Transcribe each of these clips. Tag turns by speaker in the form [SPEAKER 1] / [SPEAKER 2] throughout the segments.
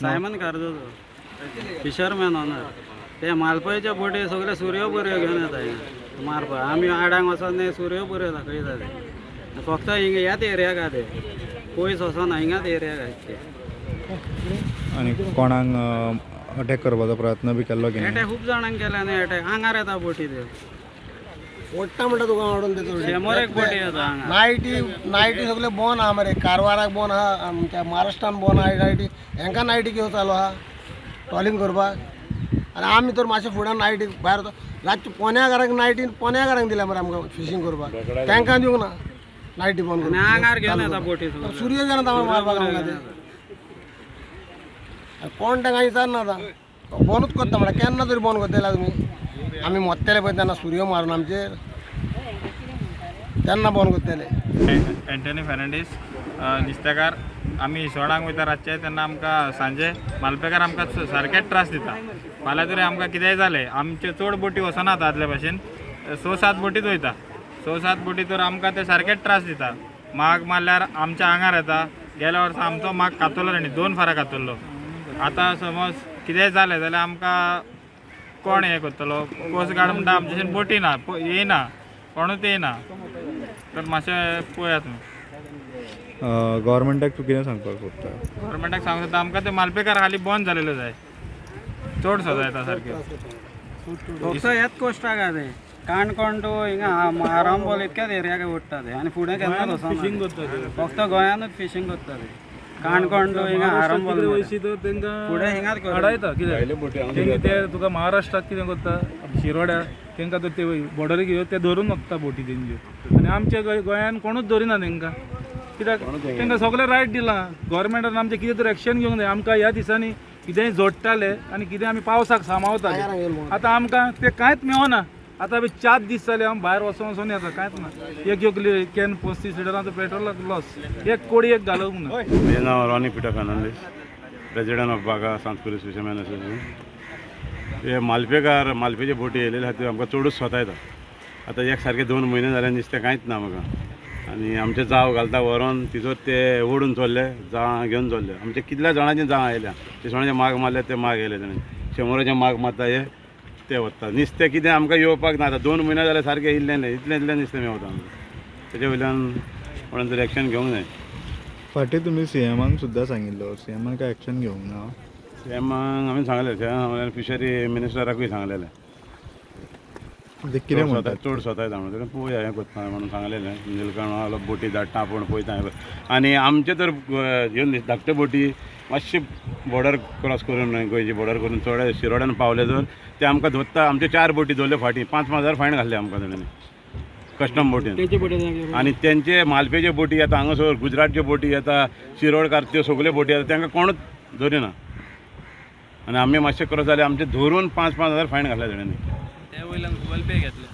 [SPEAKER 1] Simon Cardozo, fisherman owner. ते मालपयच्या बोटी सगळे सुरयो बऱ्यो घेवन येता हिंगा मारपाक. आमी आडांक वचोन ते सुरयो बऱ्यो दाखयता. ते फक्त हिंगा ह्याच एरियाक आहा, ते पयस वचना, हिंगाच एरियाक आहा ते.
[SPEAKER 2] आनी कोणाक अटॅक करपाचो प्रयत्न बी केल्लो की?
[SPEAKER 1] एटॅक खूब जाणांक केले न्ही. एटॅक आंगार येता बोटी त्यो.
[SPEAKER 3] ओडटा म्हणटा तुका हाडून ते.
[SPEAKER 1] शेमोर एक बोटी येता हांगा.
[SPEAKER 3] नायटी नायटी सगळे बोन आहा मरे. कारवाराक बोन आहा, आमच्या महाराष्ट्रान बोन आहा नायटी. हेंकां नायटी घेवन चालू आहा ट्रॉलिंग करपाक. आनी आमी तर मातशें फुड्यान नायटी भायर वता. रातचे पोन्या घरांक नायटी, पोन्या घरांक दिल्या मरे आमकां फिशींग करपाक. तांकां दिवंक ना नायटी बंद.
[SPEAKER 1] आनी आंगार घेवन येता बोटी सगळ्यो.
[SPEAKER 3] सूर्य जाणा आमकां मारपाक आमकां ते. आनी कोण तांकां विचारना. आतां बोनूच करता म्हणल्यार केन्ना तरी बंद करतले तुमी. आमी मोत्तेले पळय तेन्ना सुरयो मारून आमचेर, तेन्ना बंद करतले.
[SPEAKER 4] एंटनी फेर्नांडीस, नुस्तेकार. आमी इसवणाक वयता रातचे तेन्ना आमकां सांजे मालपेकार आमकां सारकेच त्रास दिता. फाल्यां तरी आमकां कितेंय जालें, आमच्यो चड बोटी वचनात आदले भाशेन, स सात बोटीच वयता. स सात बोटी तर आमकां ते सारकेच त्रास दिता. माग मारल्यार आमच्या आंगार येता. गेल्या वर्सा आमचो माग कातरलो तांणी, दोन फारां कातरलो. आतां समज कितेंय जालें जाल्यार आमकां कोण हें करतलो? कोस्ट गार्ड म्हणटा आमच्याच्यान बोटी ना, येयना कोणूच येयना. तर मातशें पळयात तुमी.
[SPEAKER 2] गव्हर्मेंटाक तूं कितें सांगपाक सोदता?
[SPEAKER 4] गव्हर्मेंटाक सांगू सोदता, आमकां ते मालपेकार हाली बंद जालेले जाय. चड सदां येता सारके.
[SPEAKER 1] फक्त ह्याच कोस्टाक आहा ते. काणकोण टू हिंगा आरांबोल इतक्याच एरियाक उडटा ते आनी फुडें केन्नाच वचना. फक्त गोंयानूच फिशींग करता ते. काणकोण टू हिंगा आरांबोल
[SPEAKER 5] कितें वयशी तर तांकां
[SPEAKER 1] फुडें हिंगाच करता.
[SPEAKER 5] अडायता कित्याक तेंगे ते तुका महाराष्ट्राक कितें करता, शिरोड्या तांकां तर ते बॉर्डरीक येवन ते धरून वता बोटी तेंच्यो. आनी आमच्या गोंयान कोणूच धरिना तांकां, कित्याक तांकां सगळें रायट दिलां गव्हर्मेंटान. आमचें कितें तर एक्शन घेवंक जाय. आमकां ह्या दिसांनी कितेंय जोडटाले आनी कितें आमी पावसाक सांबाळताले. आतां आमकां तें कांयच मेळना. आतां बी 4 दीस जाले आमी भायर वचोन वचोन येता, कांयच ना. एक एक can 35 लिटरांचो पेट्रोलाक लॉस, एक कोडी एक घालूंक ना.
[SPEAKER 6] म्हजें नांव Ronnie Peter Fernandes, president of Baga Santacruz Fishermen Association. हे मालपेकार मालपेचे बोटी येयलेले आहा त्यो आमकां चडूच स्वता येता. आतां एक सारके 2 म्हयने जाले, नुस्तें कांयच ना आमकां. आनी आमचे जाव घालता व्हरोन तिचो ते ओडून चल्ले, जाळां घेवन चल्ले. आमचे कितल्या जाणांची जाळां आयल्या. इसवणाचे माग मारले, ते माग येयले ताणें. शंबराचे माग मारता हे, ते वता. नुस्तें कितें आमकां येवपाक ना. आतां 2 म्हयने जाले सारकें इल्लें न्हय, इतलें इतलें नुस्तें मेवता आमकां. तेजे वयल्यान कोणें तरी एक्शन घेवंक जाय.
[SPEAKER 2] फाटीं तुमी सीएमाक सुद्दां सांगिल्लो, सीएमान काय एक्शन घेवंक ना?
[SPEAKER 6] सीएमाक आमी सांगलें, सीएम सांगलें, फिशरी मिनिस्टराकूय सांगलेलें.
[SPEAKER 2] ते कितें म्हणटात?
[SPEAKER 6] चड स्वता येता म्हणून पळोवया हें करता म्हणून सांगलेलें. निलकण बोटी धाडटा आपूण, पळयता. आनी आमचे तर ह्यो धाकट्यो बोटी मातशी बॉर्डर क्रॉस करून, गोंयची बॉर्डर करून चड शिरोड्यान पावले तर ते आमकां धरता. आमच्यो चार बोटी धरल्यो फाटीं, पांच पांच हजार फायन घातले आमकां ताणें कस्टम बोटीन. आनी तेंचे मालपेचे बोटी येता हांगासर, गुजरातच्यो बोटी येता, शिरोडकार त्यो सगल्यो बोटी येता, तांकां कोणूच धरिना. आनी आमी मातशे क्रॉस जाले, आमचे धरून पांच पांच हजार फायन घातले तेणें.
[SPEAKER 4] ते वयल्यान गुगल पे घेतले.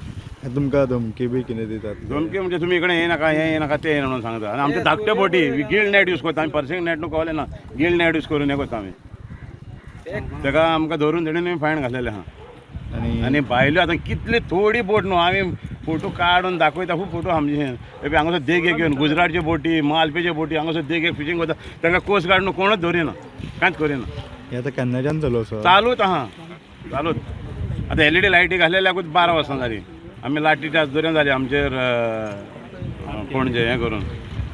[SPEAKER 2] तुमकां धमकी बी कितें दितात?
[SPEAKER 6] धमकी म्हणजे तुमी इकडे येयनाका, हें येयनाका, तें येयना म्हणून सांगता. आनी आमचे धाकट्यो बोटी गिल नॅट यूज करता आमी. पर्सिंग नॅट न्हू, कळलें ना, गिल नॅट यूज करून हें करता आमी. ताका आमकां धरून तेणें फायन घातलेलें आहा.
[SPEAKER 2] आनी
[SPEAKER 6] आनी भायल्यो आतां कितली थोडी बोट न्हू, आमी फोटो काडून दाखयता खूब फोटो आमचे. हे हांगासर देगेक घेवन गुजरातच्यो बोटी, मालपेच्यो बोटी हांगासर देगेक फिशींग करता. तांकां कोस्ट गार्ड न्हू कोणूच धरिना, कांयच करिना.
[SPEAKER 2] हें आतां केन्नाच्यान चालू आसा?
[SPEAKER 6] चालूच आहा, चालूच. आतां एलईडी लायटी घातलेल्याकूच 12 वर्सां जालीं. आमी लाठी चार्ज दर्यान जाली आमचेर पणजे हें करून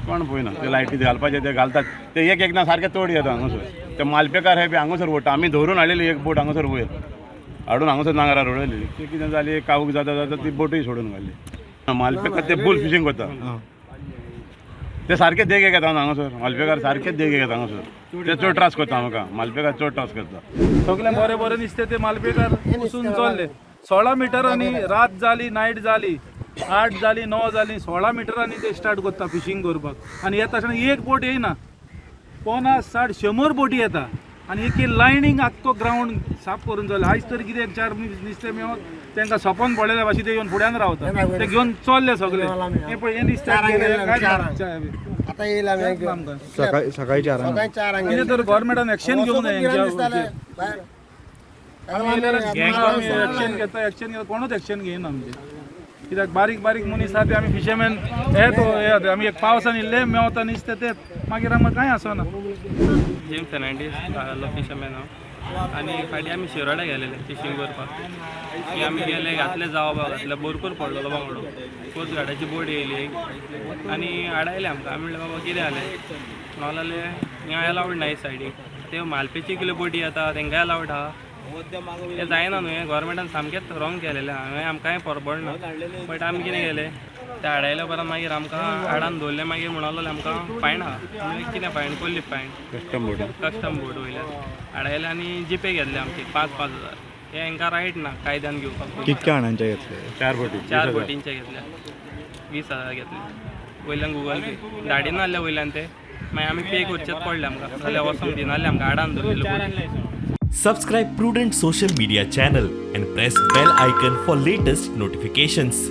[SPEAKER 6] कोण पळयना. ते लायटी घालपाचे ते घालतात, ते एक एकदां सारके तोड येता हांगासर. ते मालपेकार हे बी हांगासर वडटा. आमी धरून हाडलेली एक बोट हांगासर वयर हाडून हांगासर नांगरार उडयलेली. ती कितें जाली, कावूक जाता जाता ती बोटूय सोडून घाली. मालपेकार ते बुल फिशींग करता. ते सारके देगेक येता हांगासर. मालपेकार सारके देगेक येता हांगासर. ते चड त्रास करता आमकां, मालपेकार चड त्रास करता.
[SPEAKER 5] सगळे बरे बरे नुस्तें ते मालपेकार वचून चल्ले. 16 मिटरांनी रात जाली, नायट जाली, 8 जाली, 9 जाली, 16 मिटरांनी ते स्टार्ट करता फिशींग करपाक. आनी येता आसतना एक बोट येयना, 50, 60, 100 बोटी येता आनी एक लायनींग आख्खो ग्रावंड साफ करून चल्ले. आयज तर कितें एक चार नुस्तें मेळत तांकां सपन पडलेल्या भाशेन ते येवन फुड्यान रावता. ते घेवन चल्ले सगळे. हे पळय, हे नुस्तें.
[SPEAKER 3] आतां येयला आमी.
[SPEAKER 5] आमकां
[SPEAKER 2] सकाळी सकाळी 4 आंक.
[SPEAKER 3] सकाळी 4 आंक.
[SPEAKER 5] कितें तर गव्हर्मेंटान एक्शन घेवंक जाय हेंच्या.
[SPEAKER 3] भायर
[SPEAKER 5] आमी एक्शन घेता, एक्शन घेता, कोणूच एक्शन घेयना आमचें. कित्याक बारीक बारीक मनीस आहा ते आमी फिशरमॅन हे तो हे आमी एक पावसान इल्ले मेवता नुस्तें तेंच, मागीर आमकां कांय आसना.
[SPEAKER 7] जेम फेर्नांडीस, हांगासरलो फिशरमॅन हांव. आनी फाटीं आमी शिरोडा गेलेले फिशींग करपाक. की आमी गेले, घातले जावो घातले, भरपूर पडलेलो बांगडो. कोस्ट गार्डाची बोट येयली एक आनी आडायले आमकां. आमी म्हणलें, बाबा, कितें जालें? म्हणूंक लागले, हिंगा अलावड ना हे सायडीक. त्यो मालपेची कितल्यो बोटी येता, तेंकांय अलावड आहा. तें जायना न्हू हें. गोवोरमेंटान सामकेंच रोंग केलेलें आहा हें. आमकांय परबडना. बट आमी कितें केलें, ते आडायल्या उपरांत मागीर आमकां आडान दवरलें. मागीर म्हणूंक लागले, आमकां फायन आहा. आमी कितें फायन? कसली फायन?
[SPEAKER 6] कस्टम बोट.
[SPEAKER 7] कस्टम बोट वयल्यान आडायले आनी जीपे घेतले आमचे 5-5 हजार. हे हांकां रायट ना कायद्यान घेवपाक.
[SPEAKER 2] कितक्या जाणांचे घेतले?
[SPEAKER 6] चार बोटी.
[SPEAKER 7] चार बोटींचे घेतले, 20,000 घेतले. वयल्यान गुगल पे धाडिना आहले वयल्यान ते. मागीर आमी पे करचेच पडले आमकां, जाल्यार वचोंक दिनासले आमकां, आडान दवरलेले बोटी.
[SPEAKER 8] Subscribe Prudent Social Media channel and press bell icon for latest notifications.